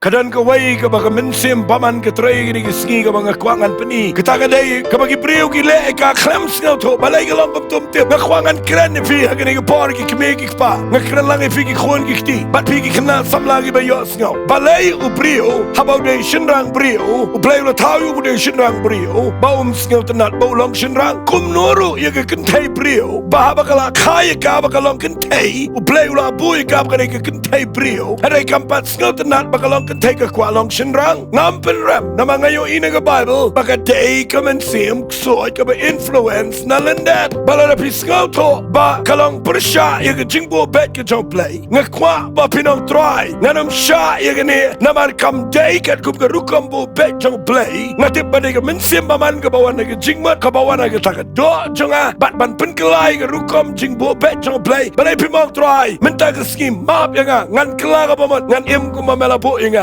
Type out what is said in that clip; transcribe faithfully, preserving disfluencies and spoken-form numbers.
Ka don kawei kaba ka mynsiem bymman ka trei ha kine ki sngi kaba nga kwah ngan pyni. Kata ka dei kaba ki briew ki leh ïa ka khlem sngewthuh. Balei ka long kumto? Tip, nga kwah ngan kren ïa phi ha kine ki por, ki kmie ki kpa. Nga kren lang ïa phi ki khun ki kti bad phi ki khynnah samla kiba ïohsngew. Balei u briew haba u dei shynrang briew, U Blei u la thaw ïa u ba u dei shynrang briew, ba um sngewtynnat ba u long shynrang? Kumno ruh ïa ka kynthei briew, ba haba ka la kha ïa ka ba ka long kynthei, U Blei u la buh ïa ka ba ka dei ka kynthei briew, hynrei kam pat sngewtynnat ba ka long kynthei, ka kwah long shynrang? Ngam pynrem, namar nga ïohi na ka Baibl ba ka dei ka mynsiem ksuid kaba influence na lyndet. Ba lada phi sngewthuh ba ka long pyrshah ïa ka jingbuh beit ka jong U Blei, nga kwah ba phin ong, Trai, ngan ym shah ïa kane, namar kam dei katkum ka rukom buh beit jong U Blei. Nga tip ba dei ka mynsiem bymman kaba wan na ka jingmut, kaba wan na kata ka doh jong nga, bad ban pynkylla ïa ka rukom jingbuh beit jong U Blei. Balei phim ong, Trai, mynta ka sngi map ïa nga, ngan kylla kaba mut, ngan im kumba me la buh ïa nga.